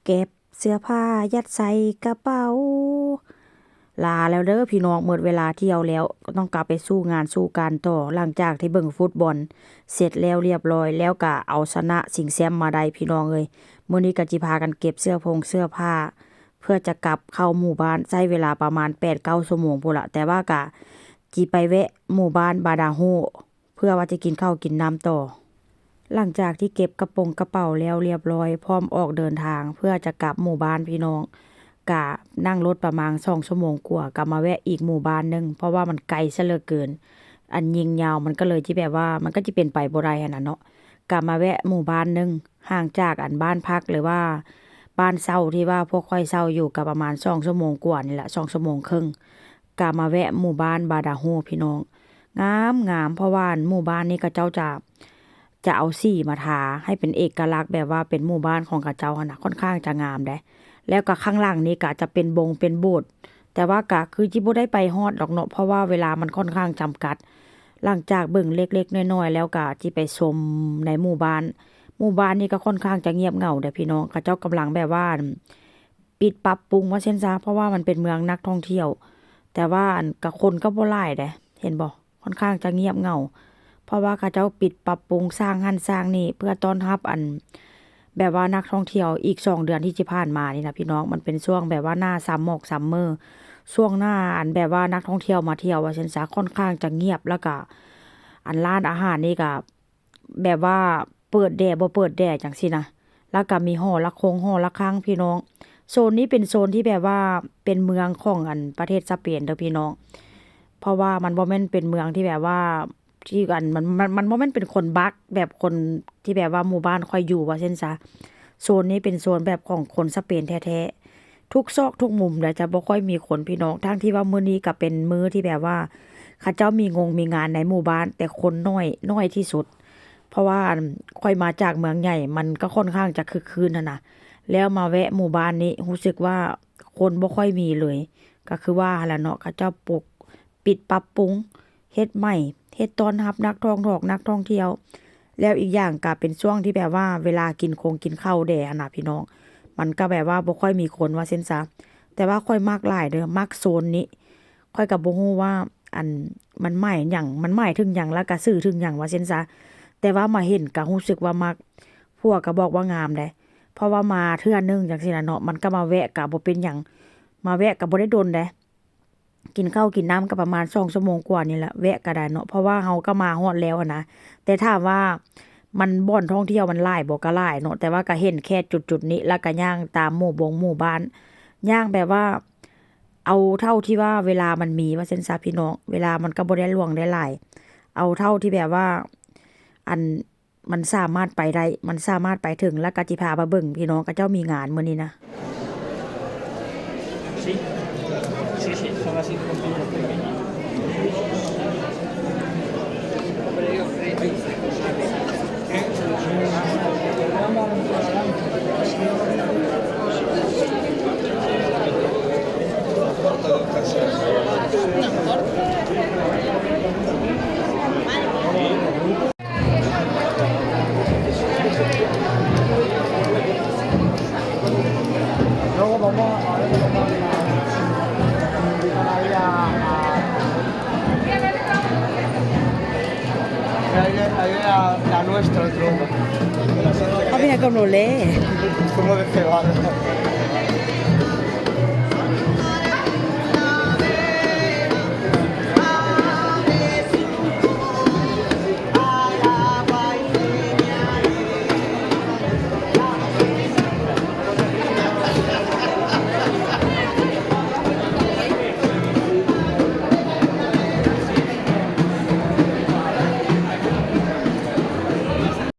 ເກັບເສື້ອຜ້າຍັດໃສ່ກະເປົາ. ລາແລ້ວເດີພີ່ນ້ອງ, ໝົດເວລາທ່ຽວແລ້ວ, ຕ້ອງກັບໄປສູ້ງານສູ້ການຕໍ່. ຫຼັງຈາກທີ່ເບິ່ງຟຸດບອນເສັດແລ້ວລຽບຮ້ອຍ ແລ້ວກະເອົາຊະນະຊິງແຊ້ມມາໄດ້ພີ່ນ້ອງເອີຍ, ມື້ນີ້ກະຊິພາກັນເກັບເສື້ອຜົງເສື້ອຜ້າ ເພື່ອຈະກັບເຂົ້າໝູ່ບ້ານ, ໃຊ້ເວລາປະມານແປດເກົ້າຊົ່ວໂມງພຸ້ນລະ, ແຕ່ວ່າກະຊິໄປແວະໝູ່ບ້ານບາດາໂຮ ເພື່ອວ່າຈະກິນເຂົ້າກິນນ້ຳຕໍ່. ຫຼັງຈາກທີ່ເກັບກະປົງກະເປົາແລ້ວລຽບຮ້ອຍ ພ້ອມອອກເດີນທາງເພື່ອຈະກັບໝູ່ບ້ານພີ່ນ້ອງ, ກະນັ່ງລົດປະມານສອງຊົ່ວໂມງກວ່າ ກະມາແວະອີກໝູ່ບ້ານໜຶ່ງ ເພາະວ່າມັນໄກຊະເຫຼືອເກີນ, ອັນຍິງຍາວມັນກໍເລີຍທີ່ແບບວ່າ ມັນກໍຊິເປັນໄປບໍ່ໄດ້ຫັ້ນນະເນາະ, ກະມາແວະໝູ່ບ້ານໜຶ່ງ ຫ່າງຈາກອັນບ້ານພັກ ຫຼືວ່າບ້ານເຊົ່າທີ່ວ່າພວກຂ້ອຍເຊົ່າຢູ່ ກະປະມານສອງຊົ່ວໂມງກວ່ານີ້ລະ, ສອງຊົ່ວໂມງເຄິ່ງ. ກະມາແວະໝູ່ບ້ານບາດາໂຮພີ່ນ້ອງ, ງາມໆ ເພາະວ່າອັນໝູ່ບ້ານນີ້ເຂົາເຈົ້າຈະ ຈະເອົາສີມາທາໃຫ້ເປັນເອກະລັກ ແບບວ່າເປັນໝູ່ບ້ານຂອງເຂົາເຈົ້າຫັ້ນນະ, ຄ່ອນຂ້າງຈະງາມເດ້. ແລ້ວກະຂ້າງຫຼັງນີ້ກະຈະເປັນບົງເປັນໂບດ, ແຕ່ວ່າກະຄືຊິບໍ່ໄດ້ໄປຮອດດອກເນາະ ເພາະວ່າເວລາມັນຄ່ອນຂ້າງຈຳກັດ. ຫຼັງຈາກເບິ່ງເລັກໆນ້ອຍໆແລ້ວ ກະຊິໄປຊົມໃນໝູ່ບ້ານ. ໝູ່ບ້ານນີ້ກໍຄ່ອນຂ້າງຈະງຽບເຫງົາເດ້ພີ່ນ້ອງ, ເຂົາເຈົ້າກຳລັງແບບວ່າປິດປັບປຸງວ່າຊັ້ນຊະ, ເພາະວ່າມັນເປັນເມືອງນັກທ່ອງທ່ຽວ, ແຕ່ວ່າອັນ ກະຄົນກໍບໍ່ຫຼາຍເດ້, ເຫັນບໍ່? ຄ່ອນຂ້າງຈະງຽບເຫງົາ ເພາະວ່າເຂົາເຈົ້າປິດປັບປຸງ ສ້າງຫັ້ນສ້າງນີ້ ເພື່ອຕ້ອນຮັບອັນ ແບບວ່ານັກທ່ອງທ່ຽວ. ອີກສອງເດືອນທີ່ຈະຜ່ານມານີ້ນະພີ່ນ້ອງ, ມັນເປັນຊ່ວງແບບວ່າໜ້າຊຳໝອກຊຳເມີ, ຊ່ວງໜ້າອັນແບບວ່ານັກທ່ອງທ່ຽວມາທ່ຽວວ່າຊັ້ນຊະ, ຄ່ອນຂ້າງຈະງຽບ. ແລ້ວກະອັນຮ້ານອາຫານນີ້ກະແບບວ່າເປີດແດ່ບໍ່ເປີດແດ່ຈັ່ງຊີ້ນະ, ແລ້ວກະມີຫໍລະຄົງຫໍລະຄັງພີ່ນ້ອງ. ໂຊນນີ້ເປັນໂຊນທີ່ແບບວ່າເປັນເມືອງຂອງອັນປະເທດສະເປນເດີພີ່ນ້ອງ, ເພາະວ່າມັນບໍ່ແມ່ນເປັນເມືອງທີ່ແບບວ່າ ທີ່ອັນ ມັນ ມັນ ມັນບໍ່ແມ່ນເປັນຄົນບັກ ແບບຄົນທີ່ແບບວ່າໝູ່ບ້ານຂ້ອຍຢູ່ວ່າຊັ້ນຊະ. ໂຊນນີ້ເປັນໂຊນແບບຂອງຄົນສະເປນແທ້ໆ, ທຸກຊອກທຸກມຸມແຫຼະ ຈະບໍ່ຄ່ອຍມີຄົນພີ່ນ້ອງ, ທັງທີ່ວ່າມື້ນີ້ກະເປັນມື້ທີ່ແບບວ່າເຂົາເຈົ້າມີງົງມີງານໃນໝູ່ບ້ານ ແຕ່ຄົນໜ້ອຍ ໜ້ອຍທີ່ສຸດ. ເພາະວ່າອັນ ຂ້ອຍມາຈາກເມືອງໃຫຍ່ ມັນກໍຄ່ອນຂ້າງຈະຄຶກຄື້ນຫັ້ນນະ, ແລ້ວມາແວະໝູ່ບ້ານນີ້ ຮູ້ສຶກວ່າຄົນບໍ່ຄ່ອຍມີເລີຍ. ກໍຄືວ່າຫັ້ນລະເນາະ, ເຂົາເຈົ້າປຸກ ປິດປັບປຸງ ເຮັດໃໝ່ ເຮັດຕ້ອນຮັບນັກທ່ອງທ່ອງ ນັກທ່ອງທ່ຽວ. ແລ້ວອີກຢ່າງກະເປັນຊ່ວງທີ່ແບບວ່າເວລາກິນຄົງກິນເຂົ້າແດ່ຫັ້ນນະພີ່ນ້ອງ, ມັນກະແບບວ່າບໍ່ຄ່ອຍມີຄົນວ່າຊັ້ນຊະ. ແຕ່ວ່າຂ້ອຍມັກຫຼາຍເດີ ມັກໂຊນນີ້. ຂ້ອຍກະບໍ່ຮູ້ວ່າ ອັນ ມັນໝາຍຫຍັງ ມັນໝາຍເຖິງຫຍັງ ແລ້ວກະສື່ເຖິງຫຍັງວ່າຊັ້ນຊະ, ແຕ່ວ່າມາເຫັນກະຮູ້ສຶກວ່າມັກ. ຜົວກະບອກວ່າງາມເດ້, ເພາະວ່າມາເທື່ອໜຶ່ງຈັ່ງຊີ້ນະເນາະ, ມັນກະມາແວະກະບໍ່ເປັນຫຍັງ, ມາແວະກະບໍ່ໄດ້ດົນເດ້. ກິນເຂົ້າກິນນ້ຳກໍປະມານສອງຊົ່ວໂມງກວ່ານີ້ແຫຼະ, ແວະກໍໄດ້ເນາະ ເພາະວ່າເຮົາກໍມາຮອດແລ້ວຫັ້ນນະ. ແຕ່ຖາມວ່າມັນ ບ່ອນທ່ອງທ່ຽວມັນຫຼາຍບໍ່? ກໍຫຼາຍເນາະ, ແຕ່ວ່າກໍເຫັນແຄ່ຈຸດໆນີ້ ແລ້ວກໍຍ່າງຕາມໝູ່ບົງໝູ່ບ້ານ, ຍ່າງແບບວ່າເອົາເທົ່າທີ່ວ່າເວລາມັນມີວ່າຊັ້ນຊະພີ່ນ້ອງ, ເວລາມັນກໍບໍ່ໄດ້ຫຼວງໄດ້ຫຼາຍ, ເອົາເທົ່າທີ່ແບບວ່າ ອັນ ມັນສາມາດໄປໄດ້ ມັນສາມາດໄປເຖິງ. ແລ້ວກໍຊິພາໄປເບິ່ງ ພີ່ນ້ອງເຂົາເຈົ້າມີງານມື້ນີ້ນະ. Sí, sí, sí, son las cinco en punto. Luego vamos a ver cómo está. Invitar ahí a, a, ahí, ahí a, a nuestro, el globo. Ah, mira cómo lee. Cómo de cebada.